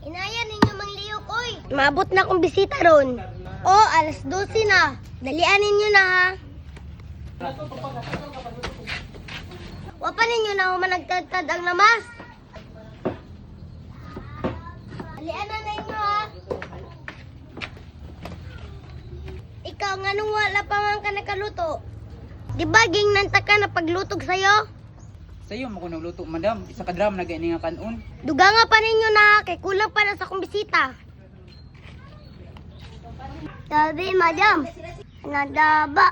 Inaya ninyo mangliyok, oy. Maabot na akong bisita ron. O, alas 12 na. Dalian ninyo na ha. Wa pa ninyo na human nagtadtad ang lamas. Dalian na ninyo ha. Ikaw, nganong wala pa man ka nakaluto? Di ba gingnanta ka na paglutog sa'yo? Sayo mo ko nagluto, madam. Isa ka drum na gani nga kanon. Duga nga pa ninyo na kay kulang pa na sa akong bisita. Sabi, madam, nadaba.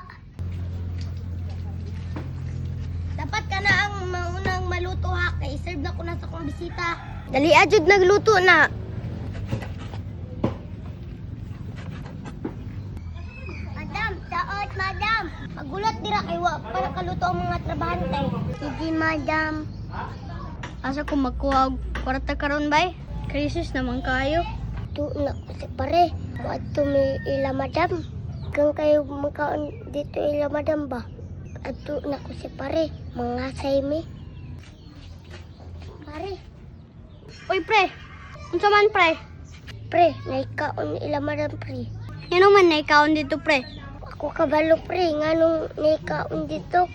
Dapat ka na ang maunang maluto ha, kay iserve na ko na sa akong bisita. Dali ajud nagluto na. Madam, saot, madam. Magulat dira kay wa para kaluto ang mga trabahante. Sige, madam. Asa ko magkuha og kwarta karon bay? Crisis naman kayo. Tu na ko si pare. Wato mi ila madam. Kung kayo makaon dito ila madam ba? Ato na ko si pare. Mga say mi. Pare, Oy pre, unsa man pre? pre, naikaon ila madam pre. Ngano man naikaon dito pre? Ako kabalo pre, nganong naikaon dito.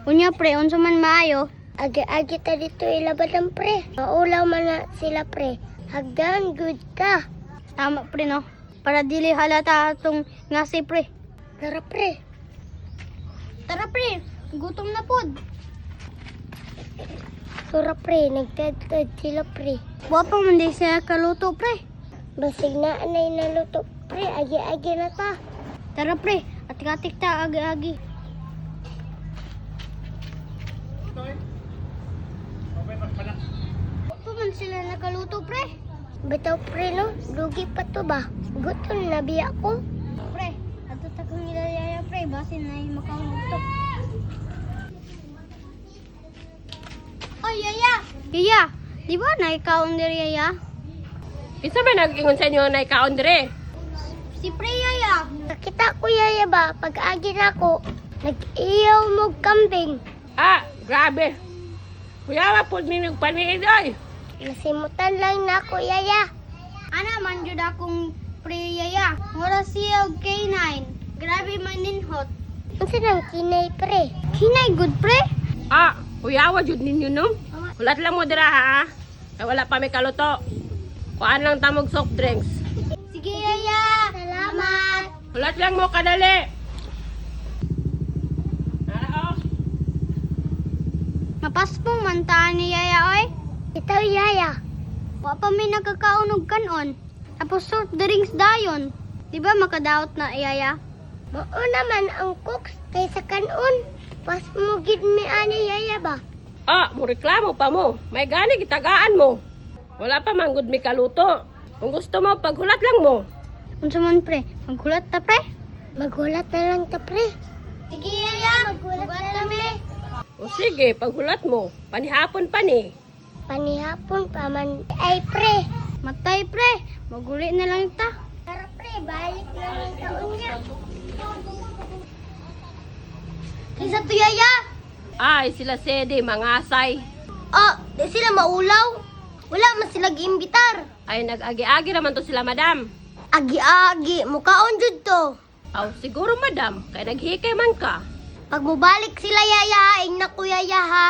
Unya pre, unsa man maayo? Agi-agi ta dito ila madam pre. Maulaw man na sila pre. Hagdan good ka. Tama pre no. Para dili halata atong ngasi pre. Tara pre. Tara pre, gutom na pod. Tara pre, nagtadtad sila pre. Wa pa man di siya kaluto pre. Basig na anay naluto pre, agi-agi na ta. Tara pre, at katik ta agi-agi. Wa pa man sila nakaluto pre. Bitaw pre no, lugi pa to ba? Gutom na biya ko. Pre, ato ta kang ilayaya pre, basin na yung makaluto. Oy, yaya! Yaya, di ba na ikaw ang diri, yaya? Kinsa may nag-ingon sa inyo na ikaon dire? Si pre, yaya! Nakita ko yaya ba, pag agi na ko, nag-iyaw mo kambing. Ah, grabe. Kuya, po ni paniid oy. Nasimutan lang na ako yaya. Ana man jud akong pre, yaya. Mura siya og K9. Grabe man ninhot. Unsa nang kinay pre? Kinay good pre? Ah, kuyawa jud ninyo no. Hulat lang mo dira ha. Ay, wala pa may kaluto. Kuan lang tamog soft drinks. Sige, yaya! Salamat. Hulat lang mo kadali. Ara oh. Mapaspong man ta ni yaya, oy. Itaw yaya. Wa pa may nagkakaon og kanon. Tapos soft drinks dayon. Di ba makadaot na yaya? Mao naman ang cooks kaysa kanon. Pas mo gid mi ani yaya ba? Ah, mo reklamo pa mo. May gani gitagaan mo. Wala pa man gud may kaluto. Kung gusto mo, paghulat lang mo. Unsa man pre? Maghulat ta pre? Magulat na lang ta pre. Sige yaya, Magulat na lang pre. O sige, paghulat mo. Panihapon pa ni. Panihapon pa man ay pre. Matay pre, maguli na lang ta. Tara pre, balik na lang ta unya. Kinsa to yaya? Ay, sila sede, mangasay. Oh, di sila maulaw. Wala man sila giimbitar. Ay, nag-agi-agi naman to sila, madam. Agi-agi, mukaon jud to. Aw, siguro madam, kay naghikay man ka. Pag mubalik sila yaya, ing na ko yaya ha.